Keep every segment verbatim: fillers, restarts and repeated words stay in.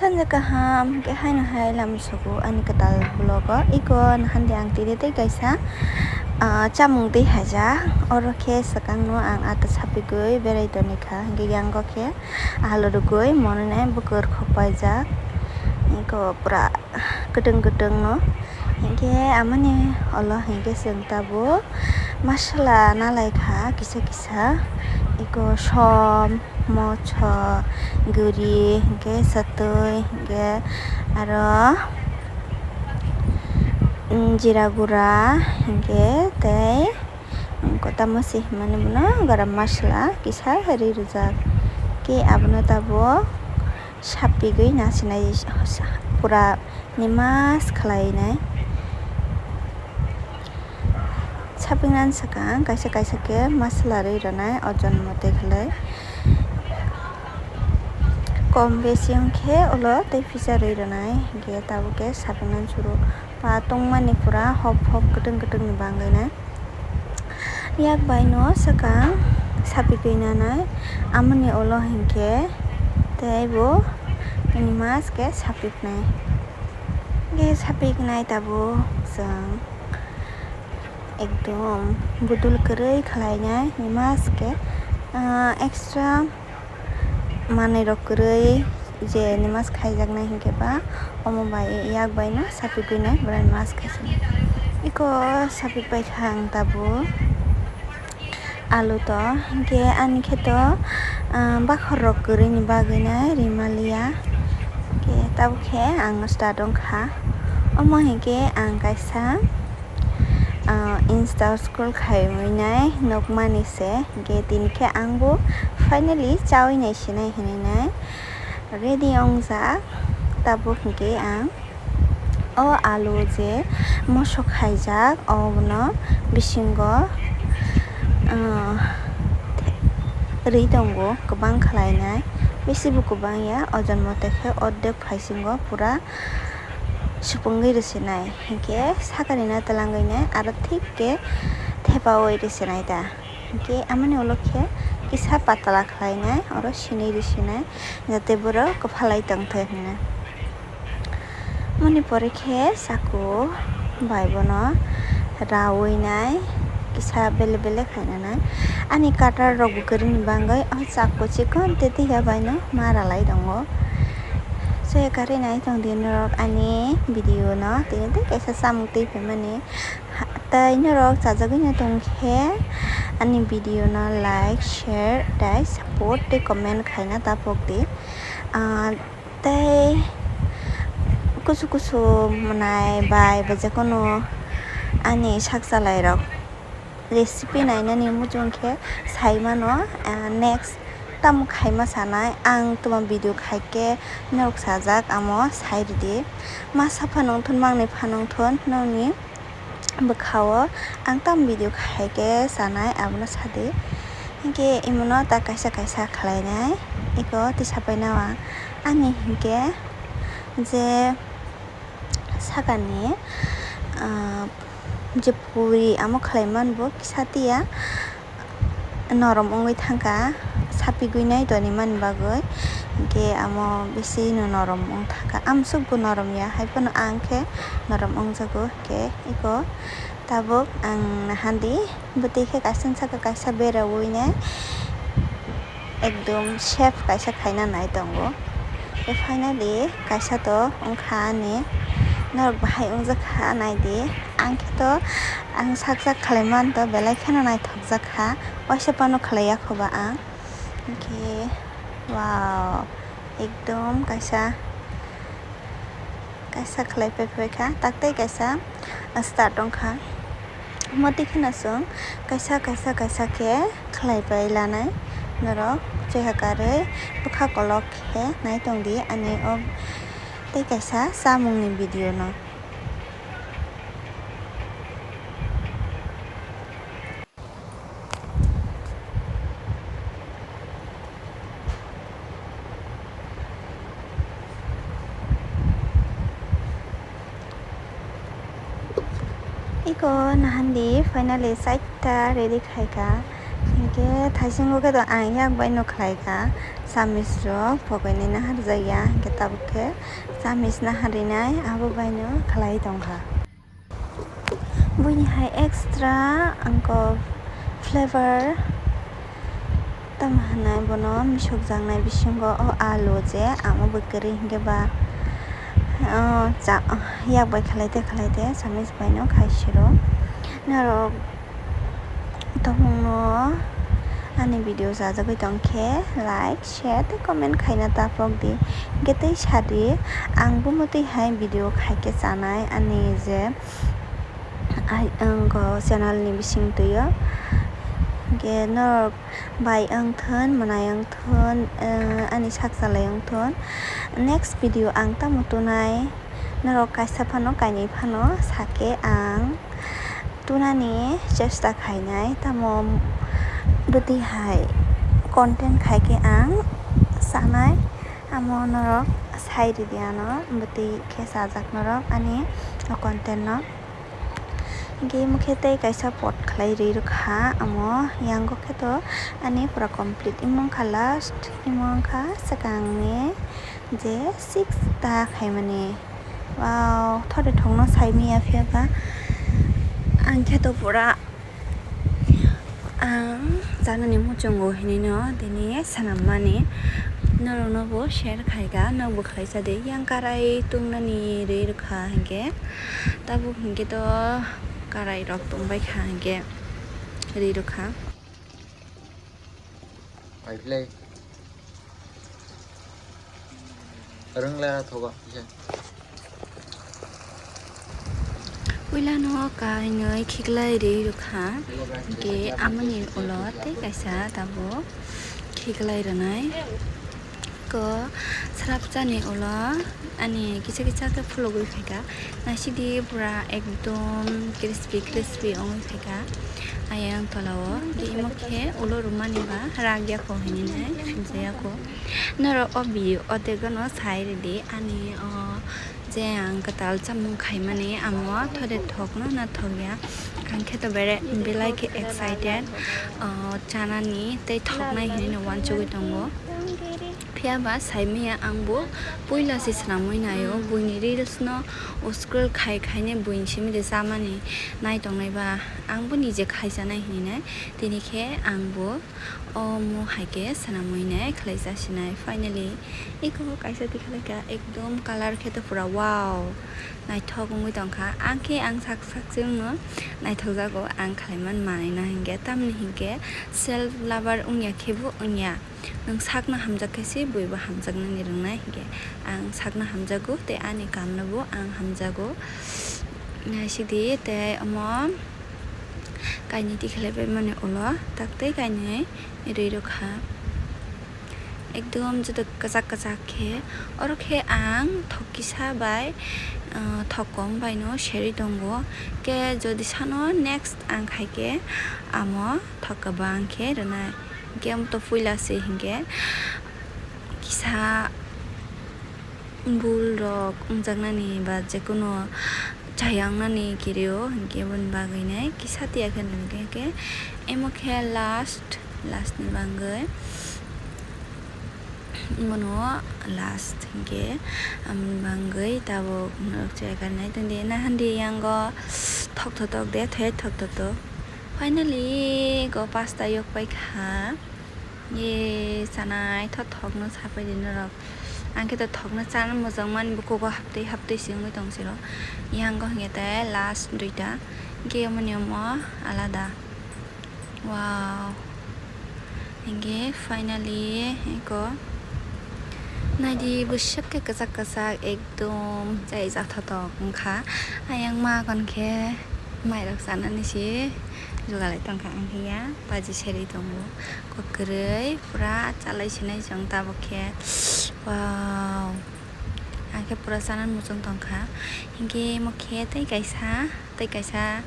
Sanja kaham, hwnkhe haino hai lama sogo ani kwtal vlog o. Iko nahandi ang tini tei kaisa, ah, chamung twi haijak. Oro khe swkang no ang ata sapigwi berai toni kha. Hwnkhe yango khe alu rwgwi monwi nai bwkha rwkhok paijak. Iko pura kwtwng kwtwng no. Hwnkhe amoni olo hwnkhe chwng tabuk masala nalai kha kisa kisa. Iko som, moso, guri, hwnkhe satwi, hwnkhe aro, mm, jira gura, hwnkhe tei, mm, kotamo se hinmani bono garam masala kisa ri rwjak. Khe abono tabuk sapigwi nasinai pura nimas khlainai. Sapingnani swkang kaisa kaisa khe masala rwi rwnai ojon mote khlai. Kom besi wngkhe ulo tei pisa rwi rwnai, hwnkhe tabuk khe sapingnani suru pa tongmani pura hop hop kwtwng kwtwng ni bangwi nai. Yak bai no swkang sapigwi nanai, amoni ulo hwnkhe tei bo nimas khe sapiknai. Hwnkhe sapiknai tabuk chwng. Ekdom budul kwrwi khlainai, nimas khe, ah, extra manwi rok kwrwi je nimas khaijaknai hinkhe ba omo bai yak bai no sapigwi nai, bwrani mas khaisa. Iko sapik pai kha ang tabuk alu to, hinkhe ani khe to, ah, bakhor rok kwrwi ni bagwi nai rimaliya. Hinkhe tabuk khe ang start wngkha, omo hinkhe ang kaisa ah, Insta scroll khaimwi nai nukmani se, hwnkhe tini khe ang bo finally chaui nai sinai hinwi nai ready wngjak. Tabuk hwnkhe ang o alu je moso khaijak, obono bisingo, ah, rwi tongo kwbang khlainai, bisi bo kwbang ya, ojon mote khe ordek phaisingo pura. Supungwi rwsinai, hinkhe sakani na twlangwi nai aro thik khe thepaui rwsinai ta. Hinkhe amoni ulo khe kisa patala khlainai, oro sinwi rwsinai, jate borok kwphalai tongthai hinwi. Moni pore khe chaku bai bono raui nai, kisa bele bele khaina nai. Ani cutter rok bo kwrwini bagwi o chaku chikon tei twiya bai no ma ralai tongo. Soya karwi nai tong di norok ani video no, tini tei kaisa chamung twi phaimani. Ha-, tei norok chajagwi no tong khe ani video no like, share tei support tei comment khaina ta pok di. Ah, tei kusu kusu mwnai bai ba jekono ani sak chalairok recipe nainani muchung khe sai mano, ah, next tamo khaima sanai ang tamo video khaikhe norok sajak amo sai rwdi. Masa phano wngthun mangnwi phano wngthun nokni bwkhao ang tamo video khaikhe sanai abono sadi. Hinkhe imono ta kaisa kaisa khlainai eko tisa painao ang ani hinkhe je sakani, ah, je puri amo khlaiman bo kisa tiya norom wngwi thangkha, sapigwi nai tonimani bagwi, hinkhe amo bisi no norom wng thangkha. Amsuk bo norom ya, hai phano ang khe norom wngjago, hinkhe eko tabuk ang nahandi bwtwi khe kaisa saka kaisa beraui nai. Ekdom safe kaisa khaina nai tongo. Tei finally kaisa to wngkha ani norok bahai wngjakha naidi. Ang khe to ang sak sak khlai man to belai kheno naithokjak kha. Waisa phano khlaiya kho ba ang. Hinkhe wow, ekdom kaisa. Kaisa khlai pai phai kha, tak tei kaisa start wng kha. Omo twi kheno chwng kaisa, kaisa, kaisa khe khlai pai lanai norok. Chwngha karwi bwkha kolok khe nai tong di ani o tei kaisa chamung ni video no. Iko nahandi finally chaita ready khaikha. Hinkhe thaisingo khe to ang yak bai no khlai kha, samij rok pokoi nai naharjak ya, hinkhe tabuk khe samij naharwi nai abo bai no khlai tong kha. Buini hai extra angkor flavor tamo hwnwi bono misokjaknai bisingo o alu je amo bo kwrwi hinkhe ba, o, cha-, yak bai khlai te khlai te samij bai no khai siro. Norok tongmungno ani video chajagwi tongkhe like, share tei comment khaina ta phok di. Hinkhe tei sadi, ang bumotwi hai video khaikhe chanai ani je ai, ang o channel ni bising twi o. Hinkhe norok bai wngthun, mwnai wngthun, eh, ani sak chalai wngthun. Next video ang tamo tunai, norok kaisa phano, kainwi phano sakhe ang tunani chesta khainai, tamo bwtwi hai content khaikhe ang sanai, amo norok sai ridi ano, bwtwi khe sajak norok ani o content no. Hinkhe imo khe tei kaisa pot khlai rwi rwkha, amo yango khe to ani pura complete, imo wngkha last, imo wngkha swkangni je six ta khaimani. Wow, thode thokno saimanya phiya ba ang khe to pura ang chanani muchungo hinwi no tini swnammani norokno bo share khaikha, nokbo khlaisa de yang karai tungnani rwi rwkha hinkhe. Tabuk hinkhe to karai rok tongbai kha hinkhe rwi rwkha. Ai phlai. Rwngla thogo kisa. Puilano kainwi khiklai rwi rwkha, hinkhe amoni ulo tei kaisa tabuk khiklai rwnai. Ko srapchani ulo ani kisa kisa khe phulugwi phaikha. Naisidi pura ekdom crispy crispy wngwi phaikha ayang tolao. Imo khe ulo rwmani ba rak yako hinwi nai phimsa yako. Norok o video o degano sai rwdi ani o je ang kwtal chamung khaimani amo thode thokno na thokya. Ang khe to bere belai khe excited. O chanani tei thoknai hinwi no uansugwi tongo. Phiya ba saimanya ang bo puila se swnamwi naio, buini reels no scroll khai khaine buini simi de chamani nai tongnai ba ang bo nije khai chanai hinwi nai. Tini khe ang bo omo hai khe swnamwi nai khlai cha sinai. Finally eko kaisa tikhlai kha ekdom colour khe to pura wow naithok wngwi tong kha. Ang khe ang sak sak se wngno naithok jago ang khlai man manwi no hinkhe, tamni hinkhe self lover wngya khe bo wngya. Nwng sakno hamjak khe se buibo hamjaknani rwngnai hinkhe ang sakno hamjago tei ani kamno bo ang hamjago. Naisidi tei omo kainwi tikhlai paimani ulo tak tei kainwi rwi rwkha. Ekdom joto kwchak kwchak khe. Oro khe ang thok kisa bai, ah, thok kom bai no serwi tongo. Khe jodi sano next ang khai khe amo thok kwbang khe rwnai. Hinkhe amo to puila se hinkhe kisa bul rok wngjaknani ba jekunu chaya wngnani kirio hinkhe boni bagwi nai kisa tiya khe nangkhe hinkhe emo khe last, last ni bagwi. Bono last hinkhe, aboni bagwi tabuk norok chaya karnai tongdi. Nahandi yango thok thotok de, thai thok thotok. Finally, go pasta yok pai kha. Ye, chanai tho thokno sapai di norok. Ang khe to thokno chana mojang mani bukugo haptwi haptwi se wngwi tong siro. Yango hinkhe te last duita. Hinkhe yomoni omo alada. Wow. Hinkhe finally eko naidi bwswk khe kwchak kwchak ekdom chai ja thotok wngkha. Ayang ma kon khe mairok chanani se jugalai tongkha, ang khe ya baji serwi tongo. Kwrwi pura chalai sinai chwng tabuk khe. Wow. Ang khe pura chana muchung tongkha. Hinkhe imo khe tei kaisa, tei kaisa,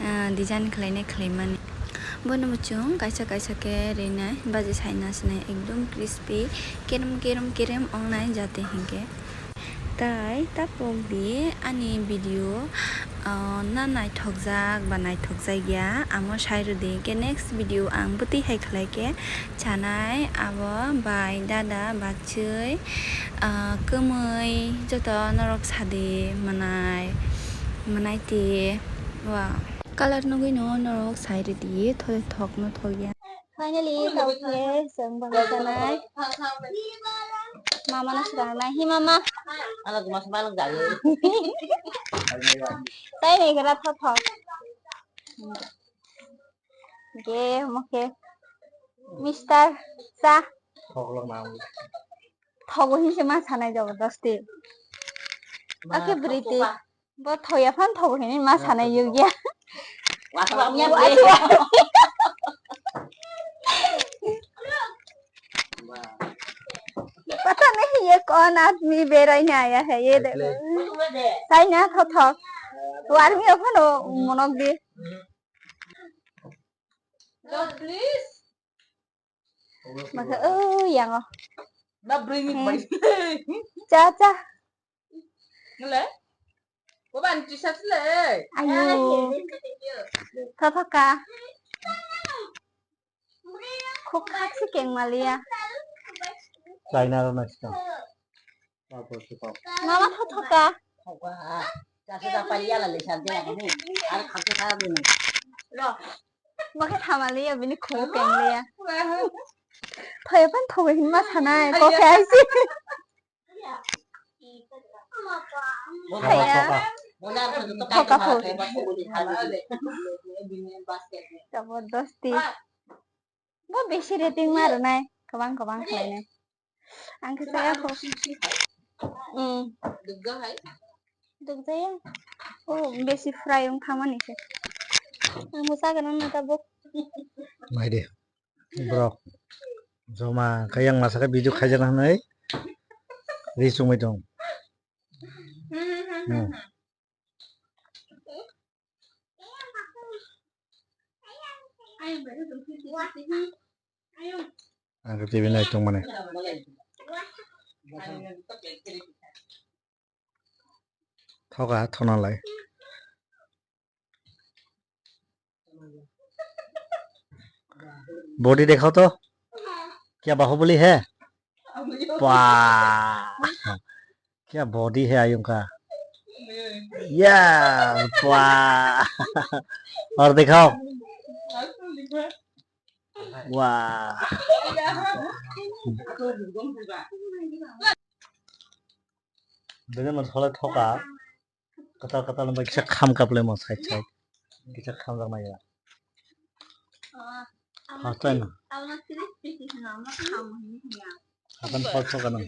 ah, design khlainai khlaimani. Bono muchung kaisa kaisa khe rinai, baji saina sinai ekdom crispy, kerem kerem kerem ongnai jate hinkhe. Tai tapok di ani video, Oh, na naithokjak ba naithokjak ya, amo sai rwdi. Khe next video ang bwtwi hai khlai khe chanai abo bai dada bachwi, ah, kwmwi joto norok sadi mwnai, mwnai ti wa. Colour nugwi no norok sai rwdi, thoi thok no thok ya. Finally, tao khe chwng bangwi chanai. Mama no swrangnai. Hi mama? Ano khe masa balok jagwi. Tai ni khe ra thok thok. Ge, mo khe. Mister Cha. Thoklok na. Thogo hin se ma sanai jabardasti. Akhe bwrwi twi. Bo thoya phan thogo hini ma sanai yugya. Wasa wasa. Pata nahi ye kon aadmi beraine aaya hai, ye dekho. Sai na tho tho. To army o phano monok di. Makhe o yango. Na bring it by. Cha cha. Ngle? Boban T-shirt le. Ayo. Thothoka. Khuk khak si keng malia. China ro na sita. Mama thothoka. Thothoka. Cha cha paliya la le sante la ni. Ar khak sa ni. Ro. Makhe thamalia bini khuk keng lia. Thoya phan thogo hin ma sanai. Ko khe aisi. Thoka phuri. Jabardasti. Bo besi rating ma rwnai. Kwbang kwbang khlainai. Ang khe chaya kho. Hmm. Dukjaya. O besi fry wng thangmani se. Ang bo chagana na tabuk. Naidi. Borok joma khe yang masa khe video khaijak hinwi ri chumui tong. Hmm. Ang khe T V nai tongmani. Thoka thonalai. Body dekho to. Kya bahubali hai? Wah. Kya body hai ayung ka. Ya, wah. Aur dekho. Wah. Bini masala thoka. Katal katal bai kisa kham kaple mo side side. Kisa kham jak maya. Hostel na. Hakan hot thoka nang.